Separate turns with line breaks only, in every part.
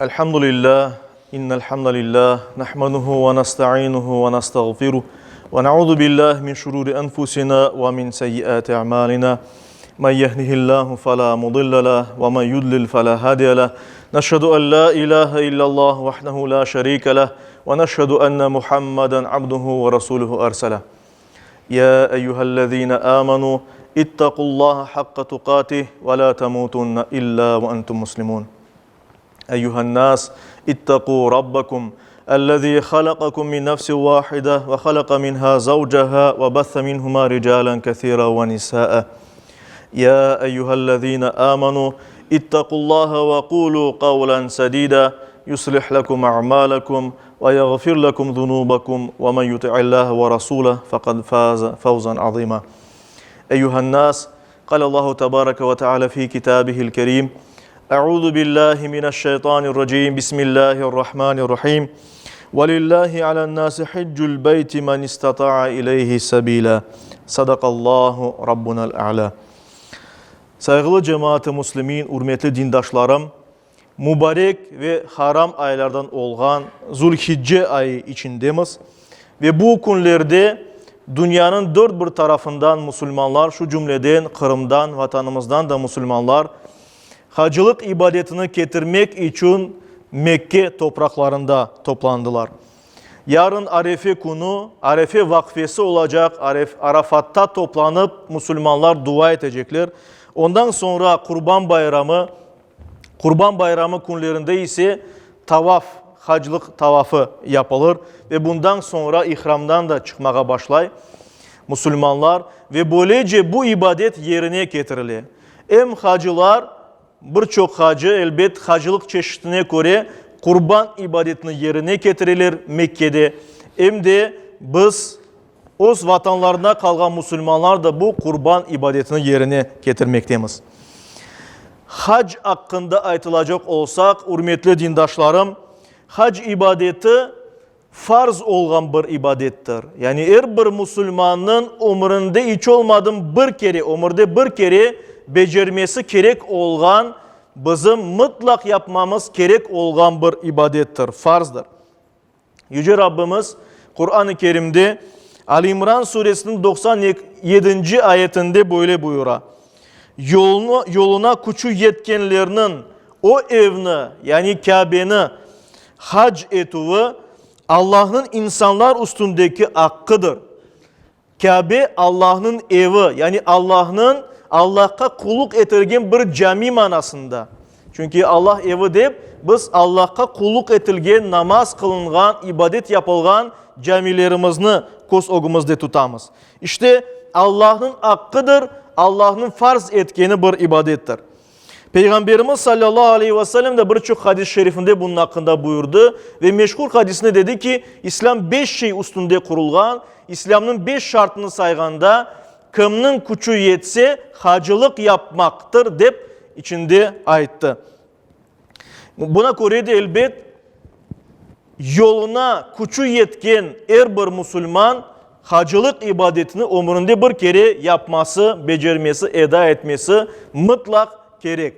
الحمد لله إن الحمد لله نحمده ونستعينه ونستغفره ونعوذ بالله من شرور أنفسنا ومن سيئات أعمالنا من يهده الله فلا مضل له ومن يضلل فلا هادي له نشهد أن لا إله إلا الله وحده لا شريك له ونشهد أن محمدا عبده ورسوله أرسله يا أيها الذين آمنوا اتقوا الله حق تقاته ولا تموتن إلا وأنتم مسلمون أيها الناس اتقوا ربكم الذي خلقكم من نفس واحدة وخلق منها زوجها وبث منهما رجالا كثيرا ونساء يا أيها الذين آمنوا اتقوا الله وقولوا قولا سديدا يصلح لكم أعمالكم ويغفر لكم ذنوبكم ومن يطع الله ورسوله فقد فاز فوزا عظيما أيها الناس قال الله تبارك وتعالى في كتابه الكريم أعوذ بالله من الشيطان الرجيم بسم الله الرحمن الرحيم ولله على الناس حج البيت من استطاع إليه سبيلا صدق الله ربنا الأعلى Sayğılı cemaat-ı muslimin, ürmetli dindaşlarım, Mubarek ve haram aylardan olğan Zülhicce ayı içindemiz ve bu künlerde dünyanıñ dört bir tarafından musulmanlar, şu cümleden Qırımdan, Vatanımızdan da musulmanlar hacılıq ibadetini ketirmek içün Mekke topraqlarında toplandılar. Yarın Arefe künü, Arefe vaqfesi olacaq, Arafatta toplanıp musulmanlar dua etecekler. Ondan soñra Qurban bayramı, Qurban bayramı künlerinde ise tavaf, haclıq tavafı yapılır ve bundan soñra ihramdan da çıqmağa başlay musulmanlar ve böylece bu ibadet yerine ketirile. Em hacılar, bir çoq hacı, elbet, hacılıq çeşitine köre qurban ibadetini yerine ketireler Mekkede, em de biz, Öz vatanlarında qalğan musulmanlar da bu qurban ibadetini yerine ketirmektemiz. Hac aqqında aytılacaq olsaq, ürmetli dindaşlarım, hac ibadeti farz olğan bir ibadettir. Yani er bir musulmannıñ ömründe iç olmadım bir kere, ömürde bir kere becermesi kerek olğan, bizim mıtlaq yapmamız kerek olğan bir ibadettir, farzdır. Yüce Rabbimiz Quran-ı Kerimde Ali İmran suresiniñ 97-nci ayetinde böyle buyura, Yoluna, yoluna küçü yetkenlerniñ o evni, yani Kâbeni hac etüvi Allahnıñ insanlar üstündeki aqqıdır. Kâbe, Allahnıñ evi, yani Allahnıñ, Allahqa qulluq etilgen bir cami manasında. Çünki Allah evi dep, biz Allahqa qulluq etilgen, namaz qılınğan, ibadet yapılğan camilerimizni köz ögümizde tutamız. İşte, Allahnıñ aqqıdır, Allahnıñ farz etkeni bir ibadettir. Peyğamberimiz salâllahu aleyhi ve sellem de bir çoq hadis-i şerifinde bunıñ aqqında buyurdı ve meşhur hadisinde dedi ki, İslâm beş şey üstünde qurulğan, İslâmnıñ beş şartını sayğanda, kimniñ küçü yetse, hacılıq yapmaqtır, dep içinde ayttı. Buna köre de, elbet, yoluna küçü yetken er bir musulman hacılıq ibadetini ömründe bir kere yapması, becermesi, eda etmesi mıtlaq kerek.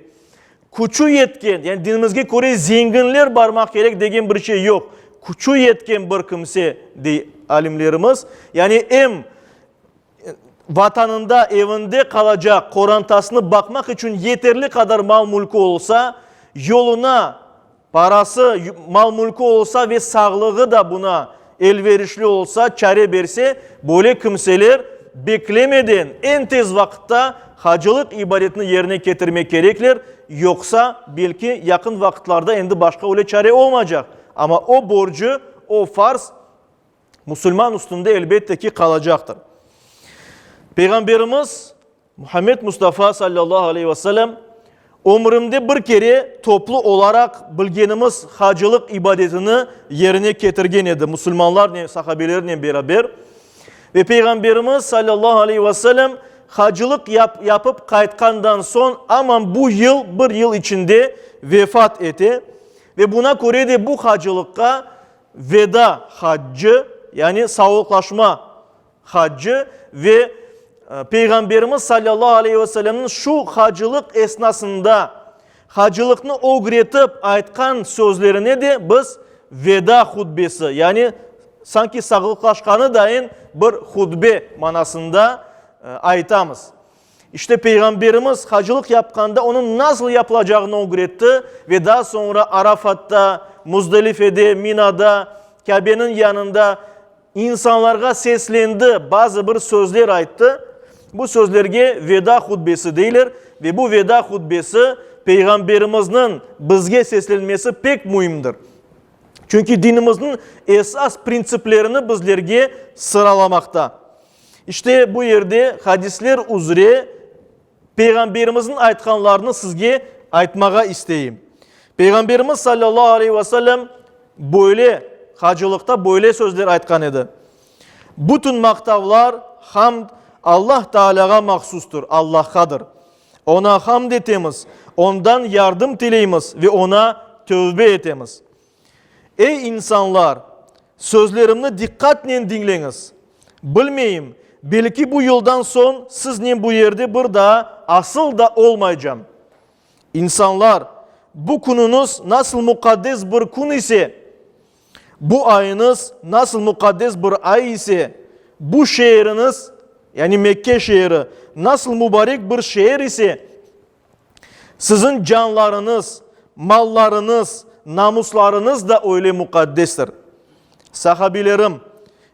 Küçü yetken, yani dinimizge köre zenginler barmaq kerek degen bir şey yoq. Küçü yetken bir kimse, dey alimlerimiz, yani em vatanında, evinde qalacaq qorantasını baqmaq içün yeterli qadar mal-mülkü olsa, yoluna parası, mal-mülkü olsa ve sağlığı da buna elverişli olsa, çare berse, böyle kimseler beklemeden, eñ tez vaqıtta hacılıq ibadetini yerine ketirmek kerekler, yoqsa, belki, yaqın vaqıtlarda endi başqa öyle çare olmaycaq. Amma o borcu, o farz musulman üstünde elbette ki qalacaqtır. Peyğamberimiz Muhammed Mustafa sallallahu aleyhi ve sellem ömründe bir kere toplu olaraq bilgenimiz hacılıq ibadetini yerine ketirgen edi musulmanlarnen, sahabelernen beraber. Ve Peyğamberimiz sallallahu aleyhi ve sellem hacılıq yap, yapıp qaytqandan soñ aman bu yıl, bir yıl içinde vefat ete. Ve buna köre de bu hacılıqqa Veda haccı, yani sağlıqlaşma haccı ve Peyğamberimiz salâllahu aleyhi ve sellemniñ şu hacılıq esnasında. Hacılıqnı ögretip aytqan sözlerine de biz veda hutbesi, yani sanki sağlıqlaşqanı dayın bir hutbe manasında aytamız. İşte Peyğamberimiz hacılıq yapqanda onıñ nasıl yapılacağını ögretti ve daa soñra Arafatta, Muzdelifede, Minada, Kâbeniñ yanında insanlarğa seslendi, bazı bir sözler ayttı. Bu sözlerge veda hutbesi deyler ve bu veda hutbesi Peyğamberimizniñ bizge seslenmesi pek müimdir. Çünki dinimizniñ esas printsiplerini bizlerge sıralamaqta. İşte bu yerde hadisler üzre Peyğamberimizniñ aytqanlarını sizge aytmağa isteyim. Peyğamberimiz sallallahu aleyhi ve sellem böyle hacılıqta böyle sözler aytqan edi. Bütün maqtavlar, hamd Allah Taalâğa mahsustır, Allahqadır. Oña hamd etemiz, Ondan yardım tileymiz ve Oña tövbe etemiz. Ey insanlar, sözlerimni diqqatnen diñleñiz! Bilmeyim, belki bu yıldan soñ siznen bu yerde bir daa asıl da olmaycam. İnsanlar, bu künüñiz nasıl muqaddes bir kün ise, bu ayıñız nasıl muqaddes bir ay ise, bu şeeriñiz, yani Mekke şeeri, nasıl mubarek bir şeer ise, Siziñ canlarıñız, mallarıñız, namuslarıñız da öyle muqaddestir. Sahabilerim,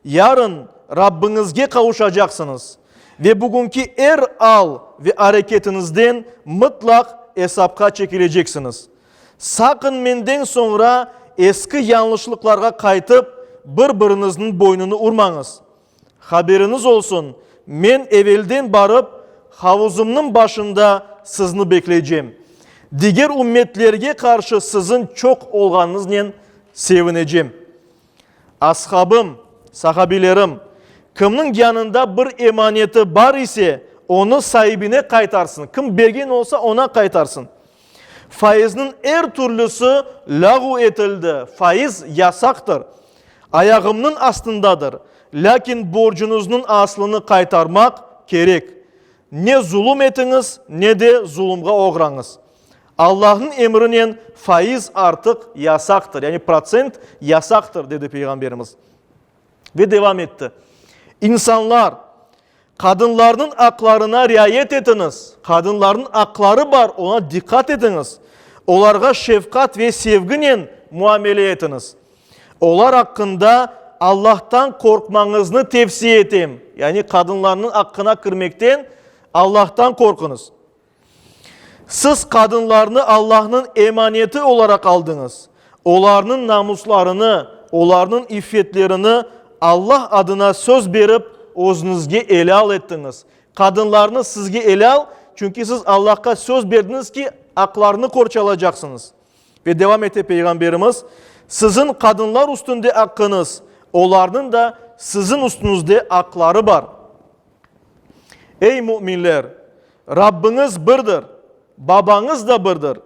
yarın Rabbiñizge qavuşacaqsıñız ve bugünki er al ve areketiñizden mıtlaq esapqa çekileceksiñiz. Saqın menden soñra eski yañlışlıqlarğa qaytıp, bir-biriñizniñ boynunı urmañız. Haberiñiz olsun, men evelden barıp, havuzımnıñ başında sizni bekleycem. Diger ümmetlerge qarşı siziñ çoq olğanıñıznen sevinecem. Ashabım, sahabilerim, kimniñ yanında bir emaneti bar ise, onı saibine qaytarsın, kim bergen olsa, oña qaytarsın. Faizniñ er türlüsi lâğu etildi, faiz yasaqtır, ayağımnıñ astındadır, lâkin borcuñıznıñ aslını qaytarmaq kerek. Ne zulum etiñiz, ne de zulumğa oğrañız. Allahnıñ emrinen faiz artıq yasaqtır, yani protsent yasaqtır, dedi Peyğamberimiz. Ve devam etti, İnsanlar, Qadınlarnıñ aqlarına riayet etiñiz, qadınlarnıñ aqları bar, oña diqqat etiñiz. Olarğa şefqat ve sevginen muamele etiñiz. Olar aqqında Allahtan qorqmañıznı tevsiye etem, yani qadınlarnıñ aqqına kirmekten Allahtan qorquñız. Siz qadınlarnı Allahnıñ emaneti olaraq aldıñız. Olarnıñ namuslarını, olarnıñ iffetlerini Allah adına söz berip, özüñizge elâl ettiñiz. Qadınlarnı sizge elâl, çünki siz Allahqa söz berdiñiz ki, aqlarını qorçalacaqsıñız. Ve devam ete Peyğamberimiz, Siziñ qadınlar üstünde aqqıñız, olarnıñ da siziñ üstüñizde aqları bar. Ey müminler! Rabbiñiz birdir, babañız da birdir.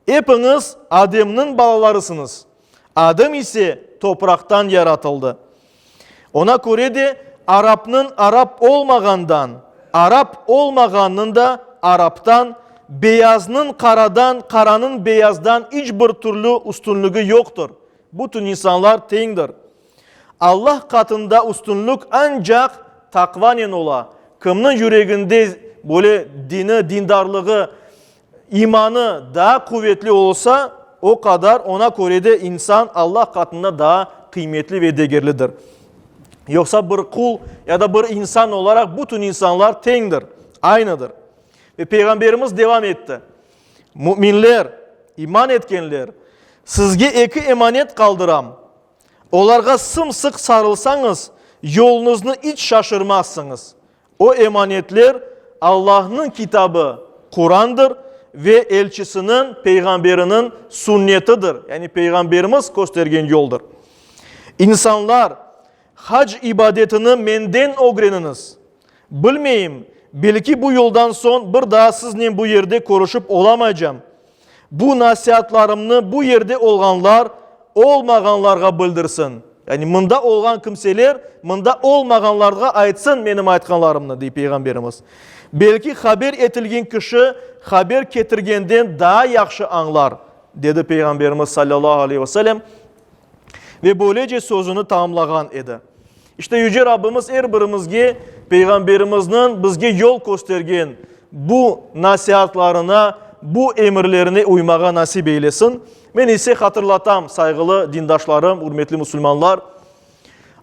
Epiñiz Ademniñ balalarısıñız. Adem ise topraqtan yaratıldı. Ona köre de arapnıñ arap olmağandan, arap olmağannıñ da araptan, beyaznıñ qaradan, qaranıñ beyazdan iç bir türlü üstünligi yoqtır. Bütün insanlar teñdir. Allah qatında üstünlik ancaq taqvanen ola. Kimniñ yüreginde böyle dini, dindarlığı, imanı daa quvetli olsa, o qadar oña köre de insan Allah qatında daa qıymetli ve degerlidir. Yoqsa bir qul ya da bir insan olaraq bütün insanlar teñdir, aynıdır. Ve Peyğamberimiz devam etti, Müminler, iman etkenler, sizge eki emanet qaldıram. Olarğa sım-sıq sarılsañız, yoluñıznı iç şaşırmazsıñız. O emanetler Allahnıñ kitabı, Qurandır, ve elçisiniñ, peyğamberiniñ, sünnetidir, yani peyğamberimiz köstergen yoldır. İnsanlar, hac ibadetini menden ögreniñiz. Bilmeyim, belki bu yoldan soñ bir daa siznen bu yerde körüşip olamaycam. Bu nasiatlarımnı bu yerde olğanlar olmağanlarğa bildirsin. Yani mında olğan kimseler mında olmağanlarğa aytsın menim aytqanlarımnı, dey Peyğamberimiz. Belki haber etilgen kişi haber ketirgenden daa yahşı añlar, dedi Peyğamberimiz salâllahu aleyhi ve sellem ve böylece sözüni tamamlağan edi. İşte Yüce Rabbimiz er birimizge Peyğamberimizniñ bizge yol köstergen bu nasiatlarına, bu emirlerine uymağa nasip eylesin. Men ise hatırlatam, sayğılı dindaşlarım, ürmetli musulmanlar,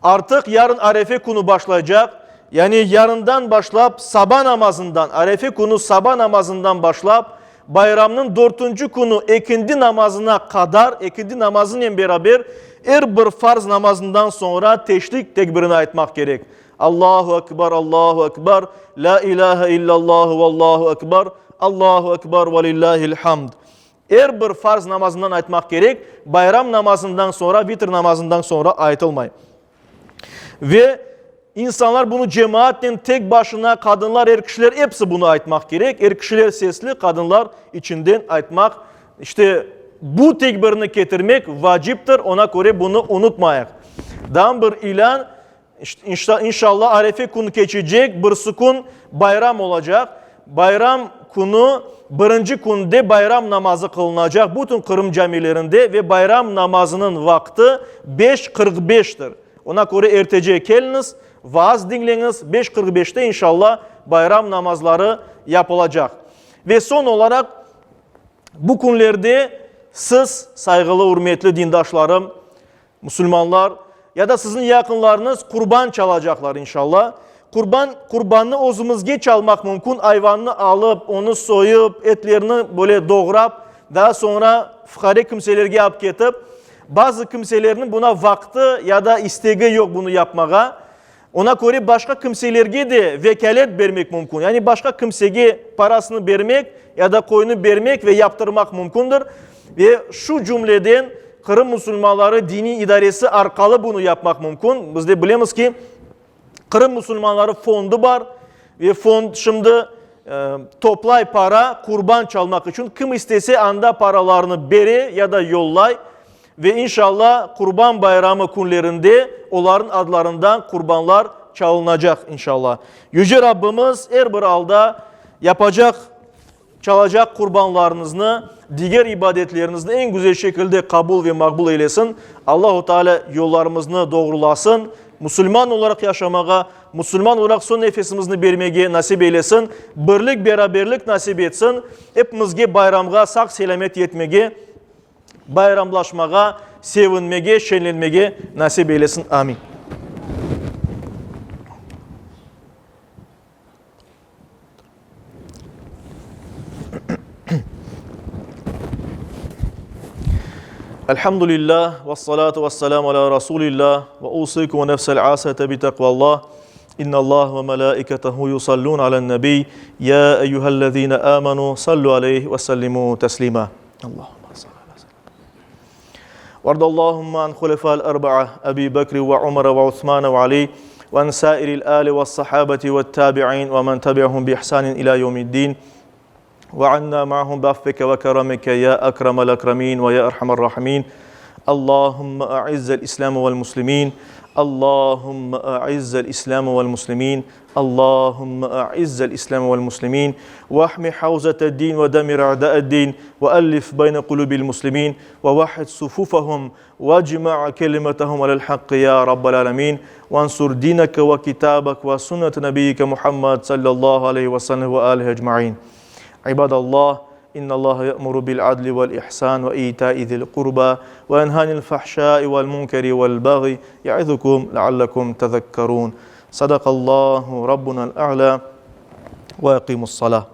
artıq yarın Arefe künü başlaycaq, yani yarından başlap saba namazından, Arefe künü saba namazından başlap, Bayramnıñ dörtünci künü ekindi namazına qadar, ekindi namazınen beraber er bir farz namazından soñra teşrik tekbirini aytmaq kerek. Allahu ekber, Allahu ekber, la ilahe illallahu, vallahu ekber, Allahu ekber, ve lillahil hamd. Er bir farz namazından aytmaq kerek, bayram namazından soñra, vitr namazından soñra aytılmay. Ve insanlar bunı cemaatnen tek başına, qadınlar, er kişiler episi bunı aytmaq kerek. Er kişiler sesli, qadınlar içinden aytmaq. İşte bu tekbirni ketirmek vaciptir, ona köre bunı unutmayıq. Daa bir ilân, inşallah Arefe kün keçecek, birisi kün bayram olacaq. Bayram künü birinci künde bayram namazı qılınacaq bütün Qırım camilerinde ve bayram namazınıñ vaqtı 5:45-tir. Ona köre ertece keliñiz, vaaz diñleñiz, 5:45-te inşallah bayram namazları yapılacaq. Ve soñ olaraq bu künlerde siz, sayğılı, ürmetli dindaşlarım, Musulmanlar, ya da siziñ yaqınlarıñız qurban çalacaqlar, inşalla. Qurban, qurbannı özümizge çalmaq mümkün, ayvannı alıp, onı soyıp, etlerini böyle doğrap, daa soñra fuqare kimselerge alıp ketip, bazı kimselerniñ buna vaqtı ya da istegi yoq bunı yapmağa, Ona köre başqa kimselerge de vekâlet bermek mümkün. Yani başqa kimsege parasını bermek ya da qoyunı bermek ve yaptırmaq mümkündir. Ve şu cümleden Qırım musulmanları diniy idaresi arqalı bunı yapmaq mümkün. Biz de bilemiz ki, Qırım musulmanları fondu bar ve fond şimdi toplay para qurban çalmaq içün. Kim istese anda paralarını bere ya da yollay. Ve inşalla Qurban bayramı künlerinde olarnıñ adlarından qurbanlar çalınacaq inşalla. Yüce Rabbimiz er bir alda yapacaq, çalacaq qurbanlarıñıznı, diger ibadetleriñizni eñ güzel şekilde qabul ve maqbul eylesin. Allahu Teala yollarımıznı doğrulasın, musulman olaraq yaşamağa, musulman olaraq soñ nefesimizni bermege nasip eylesin, birlik, beraberlik nasip etsin, epimizge bayramğa sağ-selâmet yetmege, Bayramlaşmağa, sevinmege, şenlenmege nasip eylesin. Amin. Elhamdülillah ve salatu ve selamu ala Rasulillah ve usikum ve nefsel asete bi takvallah. İnnallah ve melaiketehu yusallun alen nebi. Ya eyyühellezine amenu sallu aleyhi ve sellimu teslima. Allahümme salli ala Varda Allahümme an hulefal erba'a Ebi Bekri ve Umar ve Osman ve Ali ve an sairil ali ve sahabeti ve tabi'in ve men tabi'hum bi ihsanin ila yevmiddin ve anna ma'hum bi affike ve keramike ya ekremel ekremin ve ya erhamer rahimin. Allahümme a'izzel İslam vel muslimin. Allahümme a'izzel İslam vel muslimin. Allahümme a'izzel İslam vel muslimin ve ahmi havzete din ve demir a'da'ed din ve ellif beyne kulubil muslimin ve vahid sufufahum ve cema'a kelimetehum alel hakkı ya Rabbel alemin ve ansur dineke ve kitabek ve sünnete nebiyyike Muhammed sallallahu aleyhi ve sellem ve alihi ecma'in. İbadallah, İnnallaha ye'muru bil adli vel ihsan ve ita'i zil qurba ve yenha anil fahşai vel munkeri vel baghi ya'izukum leallekum tezekkerun. Sadaqallahu Rabbunal a'la ve eqimus salah.